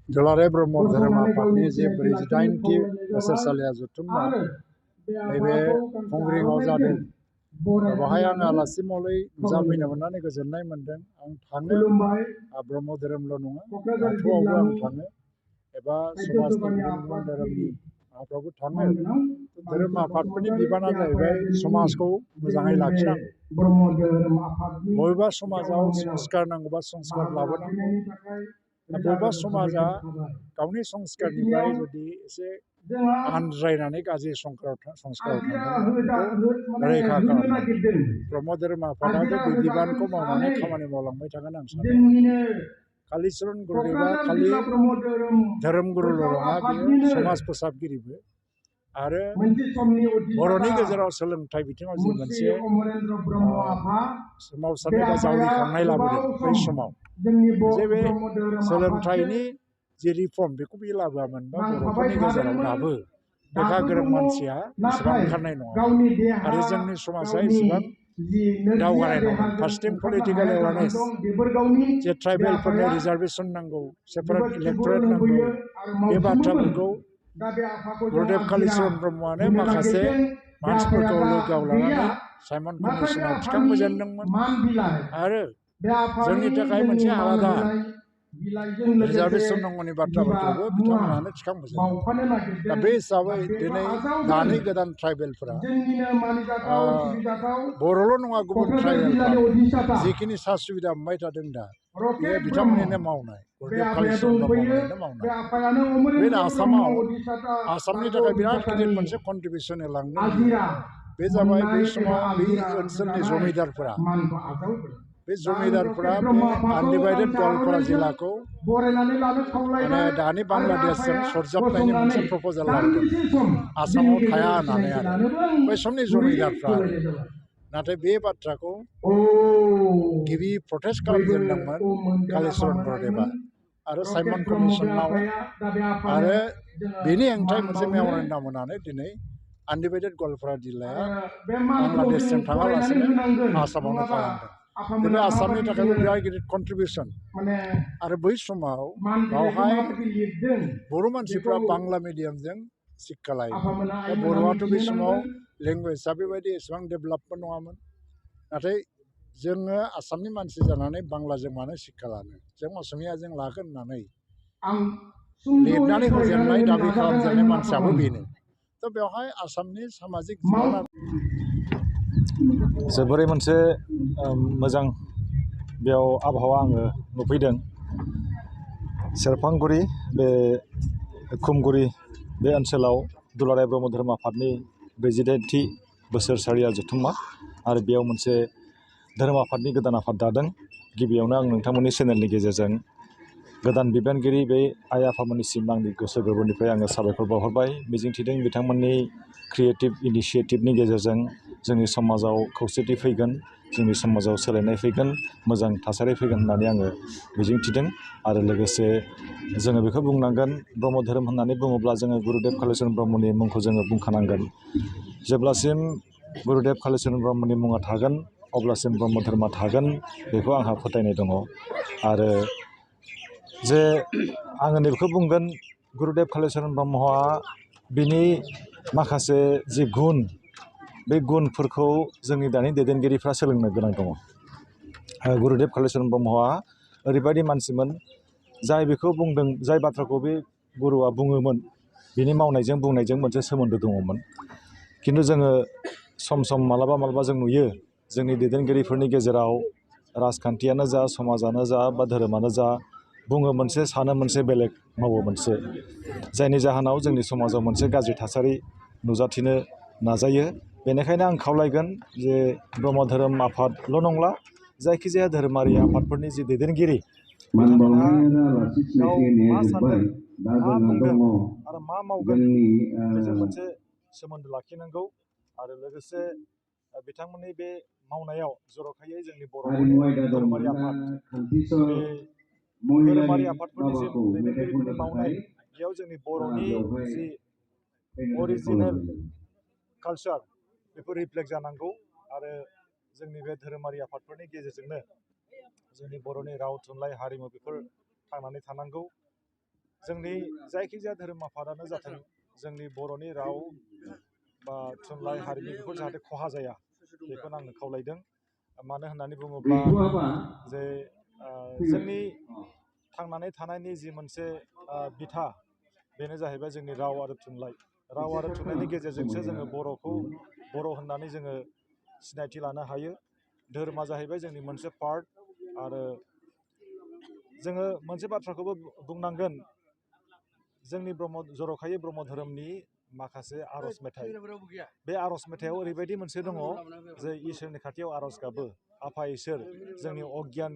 दुलाराय ब्रह्म धोरोम आफादनि जे 48थि बोसोरसालिया जथुम्मा नैबे खुंग्रिङाव जादों। बेवहाय आं आलासि महरै नुजाफैनो मोननानै गोजोननाय मोन्दों। आं थाङो, ब्रह्म धोरोमल' नङा, बाथौआवबो आं थाङो एबा समाजनि गुबुन गुबुन धोरोमनि माबाफ्रावबो थाङो। धोरोम आफादफोरनि बिबाना जाहैबाय समाजखौ मोजाङै लाखिनांगौ। बबेबा समाजाव संस्कार नांगौबा संस्कार लाबोनांगौ। बबेबा समाजा गावनि संस्कारनिफ्राय जुदि एसे आनज्रायनानै गाज्रि संस्काराव थांदोंबा बेखौ रैखा खालामनांगौ। ब्रह्म धोरोम आफादाबो बे बिबानखौ मावनानै खामानि मावलांबाय थागोन आं सानो। कालिचरन गुरुदेबआ खालि धोरोम गुरुल' नङा, बियो समाज फोसाबगिरिबो। आरो बर'नि गेजेराव सोलोंथाइ बिथिङाव जि मोनसे सोमावसारनाय बा जावरिखांनाय लाबोदों बै समाव, जे बे सोलोंथाइनि जि रिफर्म बेखौ बियो लाबोआमोनबा बर'फोरनि गेजेराव दाबो लेखा गोरों मानसिया एसेबां ओंखारनाय नङा आरो जोंनि समाजा एसेबां दावगानाय नङा। फार्स्टिं पलिटिकेल एवारनेस, जे ट्राइबेलफोरनो रिजार्भेसन नांगौ, सेपारेट इलेक्टरेट नांगौ, बे बाथ्राफोरखौ गुरुदेब कालिचरन ब्रह्मआनो माखासे मानसिफोरखौ लोगोआव लानानै साइमन कमिसनाव थिखांबोजेनदोंमोन। आरो जोंनि थाखाय मोनसे आलादा रिजार्भेसन नांगौनि बाथ्राफोरखौबो बिथांमोनानो थिखांबोजेनदों। दा बे हिसाबै दिनै दानि गोदान ट्राइबेलफोरा बर'ल' नङा, गुबुन ट्राइबेलफ्राबो जिखिनि सा सुबिदा मोनबाय थादों दा, बेयो बिथांमोननिनो मावनाय, गुरुदेब कालिचरन ब्रह्मनिनो मावनाय। बे आसामाव आसामनि थाखाय बिराद गिदिर मोनसे कन्ट्रिबिउसन होलांदों। बे जाबाय बै समाव बै ओनसोलनि जमिदारफोरा, बे जमिदारफोरा बे आनडिभाइडेड गवालपारा जिल्लाखौ माने दानि बांलादेशजों सरजाबनायनि मोनसे प्रप'जाल लाबोदों, आसामाव थाया होननानै। आरो बै समनि जमिदारफ्रा नाथाय बे बाथ्राखौ गिबि प्रटेस्ट खालामजेनदोंमोन कालिचरन गुरुदेबआ आरो साइमन कमिसनाव। आरो बेनि हेंथायै मोनसे मेम'रेन्डाम होनानै दिनै आनडिभाइडेड गवालपारा जिल्लाया बांलादेशजों थाङालासिनो आसामावनो थालांदों। बे आसामनि थाखायबो बिराद गिदिर कन्ट्रिबिउसन। आरो बै समाव बावहाय बर' मानसिफ्रा बांला मिडियामजों शिक्षा लायोमोन। दा बर'आथ' बे समाव लेंगुवेजआ बेबायदि एसेबां डेभेलपबो नङामोन। नाथाय जोङो आसामनि मानसि जानानै बांलाजों मानो शिक्षा लानो, जों असमियाजों लागोन होननानै लिरनानै होजेननाय, दाबि खालामजेननाय मानसियाबो बेनो। थ' बेवहाय आसामनि सामाजिक जिबना जोबोरै मोनसे मोजां बेयाव आबहावा आङो नुफैदों। सेरफांगुरि, बे खुमगुरि बे ओनसोलाव दुलाराय ब्रह्म धोरोम आफादनि 48थि बोसोरसालिया जथुम्मा, आरो बेयाव मोनसे धोरोम आफादनि गोदान आफाद दादों। गिबियावनो आं नोंथांमोननि चेनेलनि गेजेरजों गोदान बिबानगिरि बे आइ आफामोननिसिम आंनि गोसो गोरबोनिफ्राय आङो साबायखर बावहरबाय। मिजिंथिदों बिथांमोननि क्रिएटिभ इनिसियेटिभनि गेजेरजों जोंनि समाजाव खौसेथि फैगोन, जोंनि समाजाव सोलायनाय फैगोन, मोजां थासारि फैगोन होननानै आङो मिजिंथिदों। आरो लोगोसे जोङो बेखौ बुंनांगोन, ब्रह्म धोरोम होननानै बुङोब्ला जोङो गुरुदेब कालिचरन ब्रह्मनि मुंखौ जोङो बुंखानांगोन। जेब्लासिम गुरुदेब कालिचरन ब्रह्मनि मुङा थागोन अब्लासिम ब्रह्म धोरोमा थागोन, बेखौ आंहा फोथायनाय दङ। आरो जे आङो नैबेखौ बुंगोन, गुरुदेब कालिचरन ब्रह्मआ बिनि माखासे जि गुन, बे गुनफोरखौ जोंनि दानि दैदेनगिरिफ्रा सोलोंनो गोनां दङ। गुरुदेब कालिचरन ब्रह्मआ ओरैबायदि मानसिमोन, जाय बेखौ बुंदों, जाय बाथ्राखौ बे गुरुआ बुङोमोन, बिनि मावनायजों बुंनायजों मोनसे सोमोन्दो दङमोन। खिन्थु जोङो सम सम मालाबा जों नुयो जोंनि दैदेनगिरिफोरनि गेजेराव राजखान्थियानो जा, समाजानो जा, बा धोरोमानो जा, बुङो मोनसे, सानो मोनसे, बेलेग मावो मोनसे, जायनि जाहोनाव जोंनि समाजाव मोनसे गाज्रि थासारि नुजाथिनो नाजायो। बेनिखायनो आं खावलायगोन जे ब्रह्म धोरोम आफादल' नंला, जायखिजाया धोरोमारि आफादफोरनि जि दैदेनगिरि, बिथांमोनहा गाव मा सानदों, मा बुंदों आरो मा मावगोन, बेजों मोनसे सोमोन्दो लाखिनांगौ। आरो लोगोसे बिथांमोननि बे मावनायाव जर'खायै जोंनि बर'नि धोरोमारि आफाद, बे धोरोमारि आफादफोरनि जि दैदेनगिरिफोरनि मावनाय, बेयाव जोंनि बर'नि जि अरिजिनेल कालचार बेफोर रिफ्लेक्ट जानांगौ। आरो जोंनि बे धोरोमारि आफादफोरनि गेजेरजोंनो जोंनि बर'नि राव, थुनलाइ, हारिमु बेफोर थांनानै थानांगौ। जोंनि जायखिजाया धोरोम आफादानो जाथों जोंनि बर'नि राव बा थुनलाइ हारिमु बेफोर जाहाथे खहा जाया बेखौनो आङो खावलायदों। मानो होननानै बुङोब्ला जे जोंनि थांनानै थानायनि जि मोनसे बिथा बेनो जाहैबाय जोंनि राव आरो थुनलाइ। राव आरो थुनलाइनि गेजेरजोंसो जोङो बर'खौ बर' होननानै जोङो सिनायथि लानो हायो। धोरोमा जाहैबाय जोंनि मोनसे पार्ट। आरो जोङो मोनसे बाथ्राखौबो बुंनांगोन, जोंनि जर'खायै ब्रह्म धोरोमनि माखासे आर'ज मेथाइ, बे आर'ज मेथाइआव ओरैबायदि मोनसे दङ जे इसोरनि खाथियाव आर'ज गाबो, आफा इसोर जोंनि अगियान